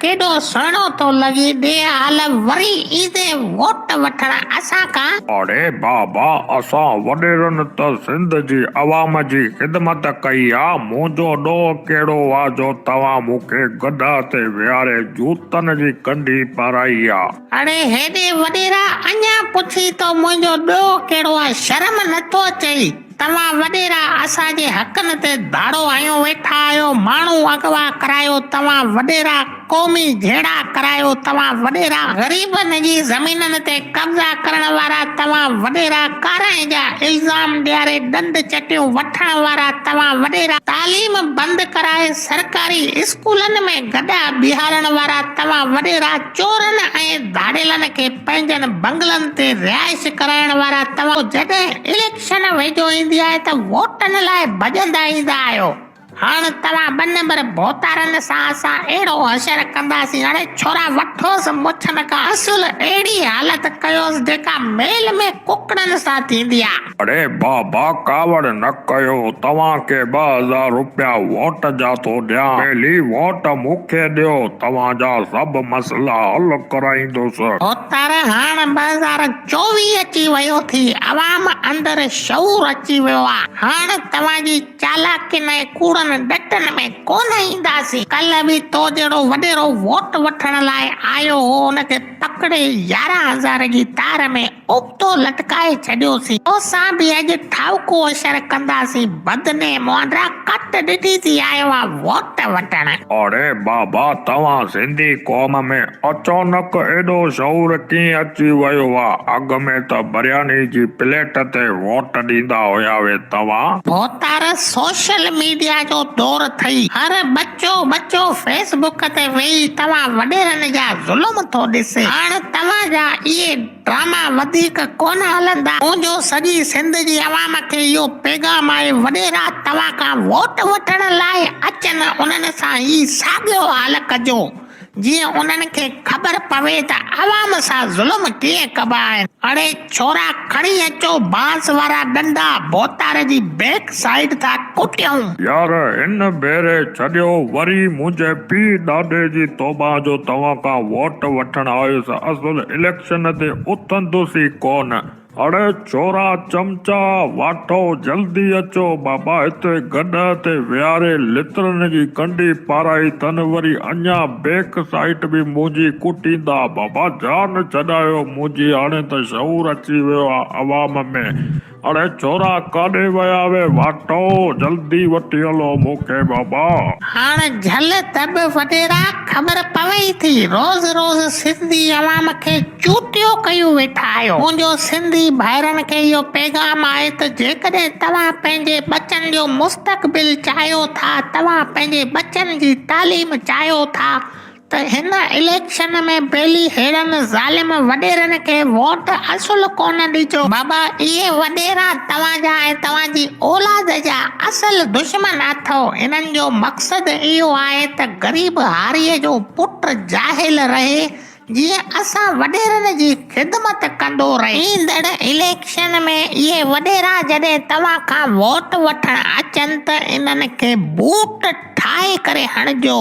ڪيڏو سهڻو ٿو لڳي، ڏي حال وري ايندين ووٽ وٺڻ اسان کان. اڙي بابا اسان وڏيرن ته سنڌ جي عوام جي خدمت ڪئي آ، منهنجو ڏوهه ڪهڙو آ جو توهان مون کي گڏهه تي ويهاري جوتن جي ڪنڍي پارائي آ. اڙي هيڏي وڏيرا اڃان پڇين ٿو منهنجو ڏوهه ڪهڙو آ، شرم نٿو اچئي. توهان وڏيرا اسان جي حقن تي ڌاڙو هنيو ويٺا آهيو، ماڻهو اغوا ڪرايو، توهان وڏيرا قومي جهيڙا ڪرايو، توهان وڏيرا غريبن جي زمينن تي قبضا ڪرڻ وارا، توهان وڏيرا ڪارائين جا الزام ڏياري ڏند چٽيون وٺڻ وارا، توهان وڏيرا تعليم بند ڪرائي سرڪاري اسڪولن ۾ گڏا بيهارڻ وارا، توهان وڏيرا چورن ۽ ڌاڙيلن کي پنهنجن بنگلن تي رهائش ڪرائڻ وارا توهان جڏهن اليڪشن ويجهو ايندي آهي ته ووٽن لاء ڀڄندا ايندا آهيو. هاڻ توهان ٻه نمبر ڀوتارن سان اسان اهڙو حشر ڪنداسين اڙي ڇورا وٺوس مڇن کان اصل اهڙي حالت ڪيوس جيڪا ميل ۾ ڪڪڙن سان ٿيندي آ. اڙي بابا ڪاوڙ نه ڪيو توهان کي 2000 روپيا ووٽ جا ٿو ڏيان ٻيلي ووٽ مون کي ڏيو توهان جا سڀ مسئلا حل ڪرائيندس. ڀوتار هاڻ 2024 اچي ويو ٿي عوام اندر شعور اچي ويو آ هاڻ توهان جي چالاڪين ۽ ڪوڙن ڏٽن ۾ ڪونه اينداسين. ڪلهه به تو جهڙو وڏيرو ووٽ وٺڻ لاء آيو هو ان کي پڪڙي 11 هزار جي تار ۾ ابتو لٽڪائي ڇڏيوسين. توسان به اڄ ٺاهوڪو اشر ڪنداسين. بدني مهانڊا ڪٽ ڏٺي ٿي آيو آ ووٽ وٺڻ. اڙي بابا توهان سنڌي قوم ۾ اچانڪ ايڏو شعور ڪيئن اچي ويو آ اڳ ۾ ته برياني جي پليٽ تي ووٽ ڏيندا هيا وي توهان. ڀوتار سوشل ميڊيا جو دور ٿئي هر ٻچو ٻچو فيس بڪ تي ويهي توهان وڏيرن جا ظلم ٿو ڏسي هاڻ توهان جا اهي ڊراما وڌيڪ ڪونه هلندا. منهنجو سڄي سنڌ جي عوام کي اهو پيغام آهي وڏيرا توهان کان ووٽ وٺڻ لاء اچن انهن سان هي ساڳيو حال ڪجو جيئن انهن کي خبر پوي ته عوام سان ظلم ڪيئن ڪبا آهن. اڙي ڇورا کڻي اچو بانس وارا ڏنڊا ڀوتار جي بيڪ سائيڊ ٿا ڪٽيون. يار هن ڀيري ڇڏيو وري منهنجي پيء ڏاڏي جي توبه جو توهان کان ووٽ وٺڻ آيس اصل اليڪشن تي اٿندس ئي ڪونه. اڙي ڇورا چمچا واٺو جلدي اچو بابا هتي گڏهه تي ويهاري لترن جي ڪنڊي پارائي تن وري اڃا بيڪ سائيٽ به منهنجي ڪٽيندا بابا جان ڇڏايو منهنجي هاڻي ته شعور اچي ويو آ عوام ۾. اڙي ڇورا ڪاڏي ويا وي واٽو جلدي وٺي هلو مون کي بابا. هاڻ جهل ته به وڏيرا خبر پوي ٿي روز روز سنڌي عوام کي چوٽيو ڪيون ويٺا آهيو منهنجو سنڌي ڀائرن کي اهو پيغام آهي ته جيڪڏهن توهان پنهنجي ٻچن جو مستقبل چاهيو ٿا توهان پنهنجي ٻچن جي تعليم چاهيو ٿا ته هن اليڪشن ۾ ٻيلي ههڙن ظالم وڏيرن کي ووٽ اصل ڪونه ڏجو. بابا اهي وڏيرا توهان جا ۽ توهان جي اولاد جا اصل دشمن اٿئو. انهن جو مقصد اهو آهي ته غريب هاريء جو پٽ جاهل رهي جيئن اسان وڏيرن جي خدمت ڪندو رهي. ايندڙ اليڪشن ۾ اهي وڏيرا جڏهن توهان کان ووٽ وٺڻ اچن ته انهن کي بوٽ ٺاهي ڪري هڻجو.